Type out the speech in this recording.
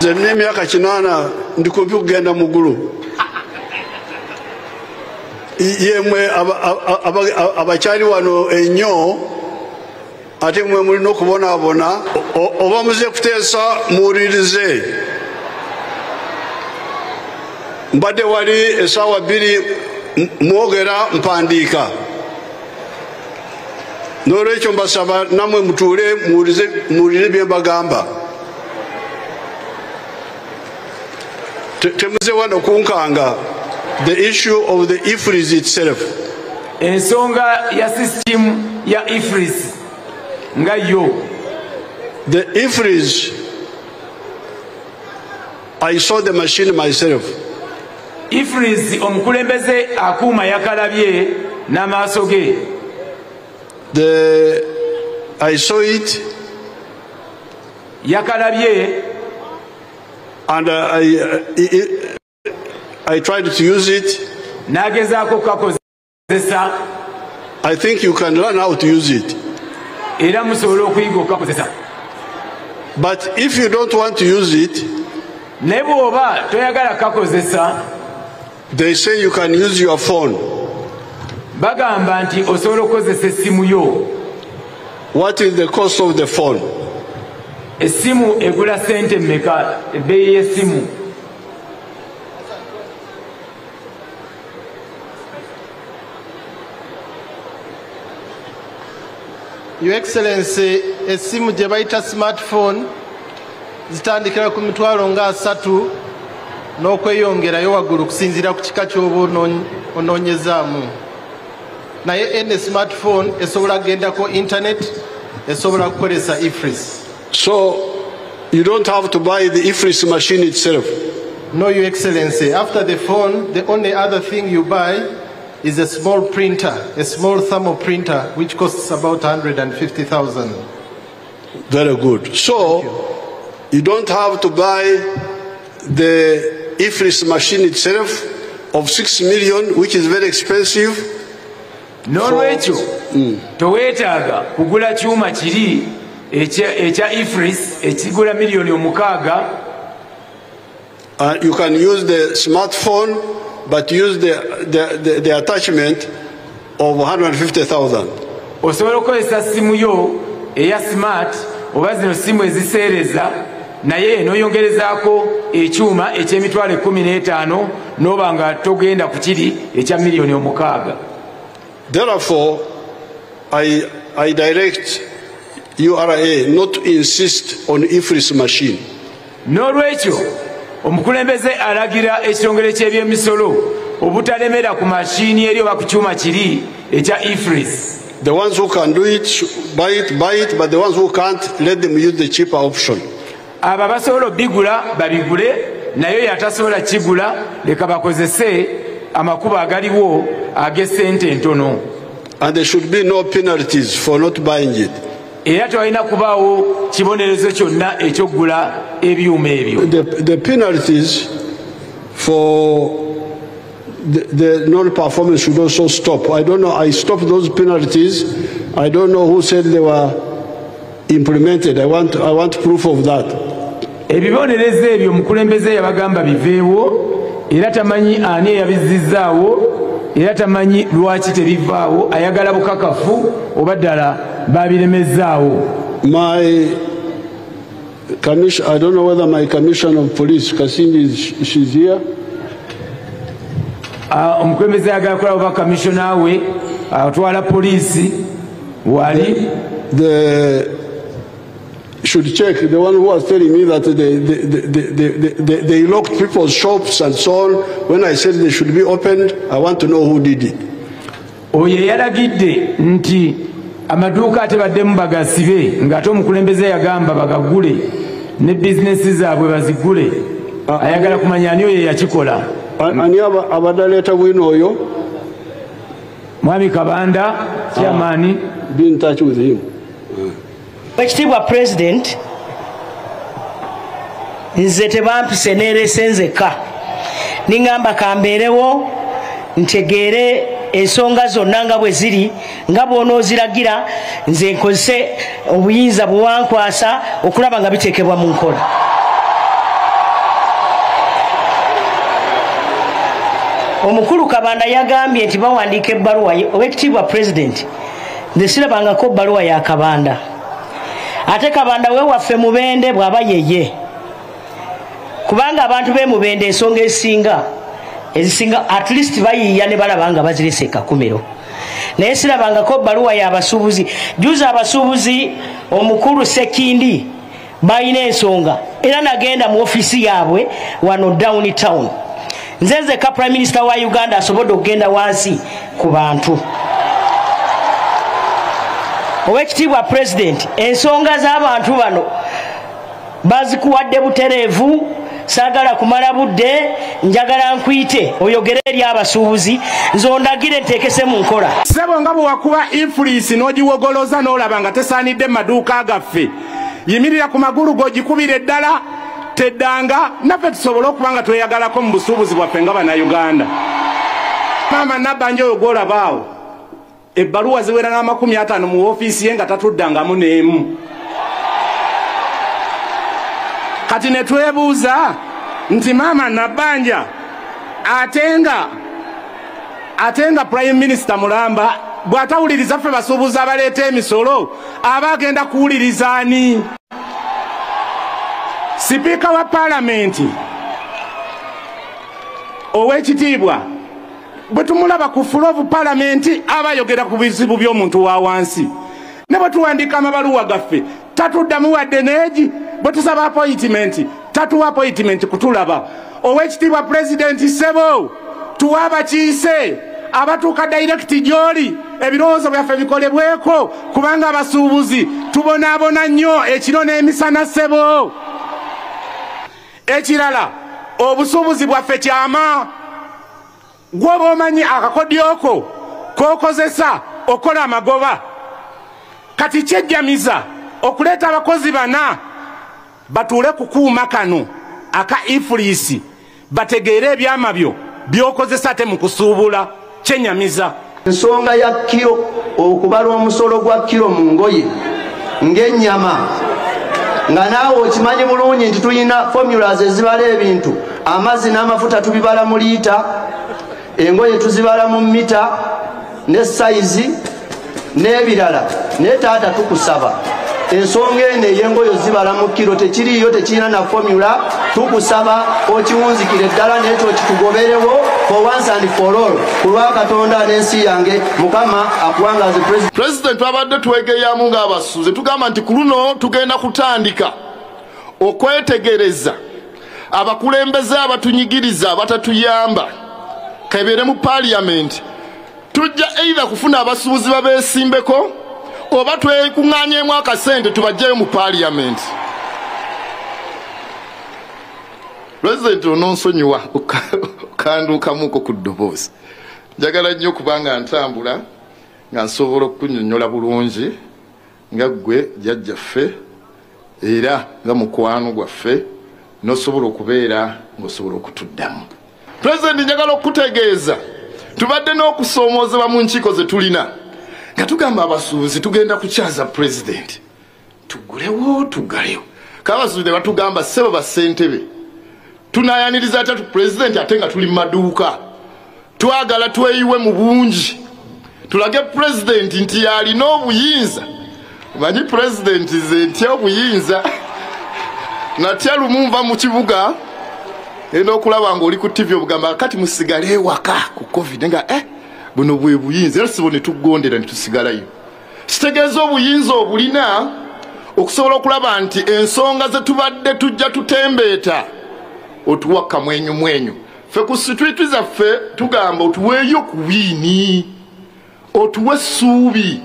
Nze nina emyaka 80 ndi kumpi kugenda mu ggulu. Yemwe abakyali wano ennyo ate mwe mulina okubonaabona oba muze kuteesa muwulirize. Mbadde wali essaawa 2 mwogera mpandiika. N'olwekyo mbasaba nammwe mutuule muwulire bye mbagamba. Temuze wano kunkanga. The issue of the EFRIS itself. Ensonga ya system ya EFRIS nga yo. The EFRIS, I saw the machine myself. EFRIS omukulembeze akuuma yakalabye n'amaaso ge. I saw it. Yakalabye. And I tried to use it. Nagezaako kukakozesa. I think you can learn how to use it. Era musobola okuyiga okukakozesa. But if you don't want to use it, naye bw'oba toyagala kukakozesa, they say you can use your phone. Bagamba nti osobola okukozesa essimu yo. What is the cost of the phone? Essimu egula ssente mmeka? Ebbeeyi y'essimu. Your Excellency, essimu gye bayita smartphone zitandikira ku mitwalo nga 3 n'okweyongerayo waggulu kusinziira ku kika ky'oba onoonyezaamu. Naye ene smartphone esobola kugendako internet, esobola kukozesa EFRIS. So you don't have to buy the EFRIS machine itself? No, Your Excellency. After the phone, the only other thing you buy is a small printer, a small thermal printer, which costs about 150,000. Very good. So you don't have to buy the EFRIS machine itself of 6 million, which is very expensive. N'olwekyo toweetaaga kugula kyuma kiri ekya EFRIS ekigula miliyoni 6. You can use the smartphone, but use the attachment of 150,000. Osobola okukozesa simu yo eya smart oba zino simu eziseereza naye n'oyongerezaako ekyuma eky'emitwalo 15 n'oba nga togenda ku kiri ekya miliyoni 6. Therefore, I direct URA not to insist on EFRIS machine. N'olwekyo omukulembeze alagira ekitongole ky'ebyemisolo obutalemera ku mashini eri oba ku kyuma kiri ekya EFRIS. The ones who can do it, buy it, but the ones who can't, let them use the cheaper option. Abo abasobola obigula babigule, naye oyo atasobola kigula leka bakozese amakubo agaliwo ag'essente entono. And there should be no penalties for not buying it. Era tewalina kubaawo kibonerezo kyonna eky'okugula ebyuma ebyo. The penalties for the non-performance should also stop. I don't know, I stopped those penalties. I don't know who said they were implemented. I want proof of that. Ebibonerezo ebyo omukulembeze yabagamba biveewo, era tamanyi ani eyabizzizaawo, era tamanyi lwaki tebivaawo, ayagala bukakafu oba ddala babiremezaawo. My commission, I don't know whether my commissioner of police, Kasindi, she's here. Omukulembeze ayagala kulaba oba commissioner we atwala poliisi wali. The should check the one who was telling me that they locked people's shops and so on. When I said they should be opened, I want to know who did it. Oyo yalagidde nti amaduuka ate baddemu bagasibe ng'ate omukulembeze yagamba bagagule ne bizinesi zaabwe bazigule. Ayagala kumanya ani oyo yakikola. Ani abadde aleeta bwino oyo? Mwami Kabanda, chairman. Be in touch with him. Ekitiibwa President, nze tebampise neerese nzekka. Ningamba kambeerewo ntegeere ensonga zonna nga bwe ziri, nga bw'onooziragira, nze nkozese obuyinza bwe wankwasa okulaba nga biteekebwa mu nkola. Omukulu Kabanda yagambye nti bawandiika ebbaluwa. Owekitiibwa Pulezidenti, nze sirabangako bbaluwa ya Kabanda, ate Kabanda we waffe Mubende bw'aba yeye, kubanga abantu b'e Mubende ensonga ezisinga at least bayiiya ne balaba nga bazirese Kakumiro. Naye sirabangako bbaluwa y'abasuubuzi. Juzi abasuubuzi omukulu Sekindi balina ensonga, era nagenda mu ofiisi yaabwe wano downtown. Nze nzekka Prime Minister wa Uganda asobodde okugenda wansi ku bantu. Owekitiibwa Pulezidenti, ensonga z'abantu bano bazikuwadde butereevu. Saagala kumala budde, njagala nkwite oyogere eri abasuubuzi, nze ondagire nteekese mu nkola. Ssebo, nga bwe wakuba influence n'ogiwogoloza n'olaba nga tesaanidde mu maduuka gaffe, yimirira ku magulu g'ogikubira eddala teddanga, naffe tusobole okuba nga tweyagalako mu busuubuzi bwaffe nga Bannayuganda. Maama Nabbanja oyo gw'olaba awo, ebbaluwa ziwera n'amakumi 50 mu woofiisi ye nga tatuddangamu n'emu. Kati ne twebuuza nti maama Nabbanja ate nga Prime Minister mulamba bw'atawuliriza ffe basuubuzi abaleeta emisolo, aba agenda kuwuliriza ani? Sipiika wa Paalamenti ow'ekitiibwa, bwe tumulaba ku floor of Paalamenti, aba ayogera ku bizibu by'omuntu wa wansi, ne bwe tuwandiika amabaluwa gaffe tatuddamu wadde neegi. Bwe tusaba appointment tatuwa appointment kutulaba. Ow'ekitiibwa Pulezidenti, ssebo, tuwa abakiise abatuuka direct gy'oli, ebirowoozo byaffe bikolebweko, kubanga abasuubuzi tubonaabona nnyo ekiro n'emisana, ssebo. Ekirala, obusuubuzi bwaffe kyama. Gwoba omanyi akakodyoko k'okozesa okola amagoba. Kati kyejjamiza okuleeta abakozi bana batuule ku kuuma kano aka EFRIS bategeere ebyama byo by'okozesa ate mu kusuubula. Kyenyamiza. Ensonga ya kiro, okubala omusolo gwa kiro mu ngoye ng'ennyama, nga naawe okimanyi bulungi nti tulina formulas ezibala ebintu. Amazzi n'amafuta tubibala mu liita, engoye tuzibala mu mita ne sayizi n'ebirala. Naye taata, tukusaba, ensonga eno ey'engoye zibala mu kiro tekiriiyo, tekirina na formula. Tukusaba okiwunzikire ddala nekyo kitugoberewo for once and for all, ku lwa Katonda n'ensi yange. Mukama akuwangaze, President. Pulezidenti, twabadde twegeyamu ng'abasuubuzi, tugamba nti ku luno tugenda kutandika okwetegereza abakulembeze abatunyigiriza, abatatuyamba, kebeere mu Paaliyamenti. Tujja either kufuna abasuubuzi babeesimbeko oba twekuŋŋaanyeemu akasente tubajjeyo mu Paaliyamenti. Pulezidenti, ononsonyiwa okanduukamuko ku ddoboozi. Njagala nnyo kubanga ntambula nga nsobola okukunnyonnyola bulungi nga ggwe jjajjaffe era nga mukwano gwaffe, n'osobola okubeera ng'osobola okutuddamu. Pulezidenti, njagala okukutegeeza, tubadde n'okusoomoozebwa mu nkiiko ze tulina nga tugamba abasuubuzi tugenda kukyaza Pulezidenti, tugulewo tuggalewo. Kabasuubuzi ne batugamba, "Ssebo bassentebe, tunayaniriza atya Pulezidenti ate nga tuli mu maduuka? Twagala tweyiwe mu bungi tulage Pulezidenti nti alina obuyinza." Manyi Pulezidenti, nze ntya obuyinza. Natya lumu nva mu kibuga ena okulaba ng'oli ku TV obugamba, "Kati musigale ewaka ku COVID," nga buno bwe buyinza. Era sibo ne tugondera ne tusigalayo. Kitegeeza obuyinza obulina okusobola okulaba nti ensonga ze tubadde tujja tutembeeta otuwa kamwenyu mwenyu. Ffe ku street zaffe tugamba otuweeyo ku wiini, otuwe essuubi.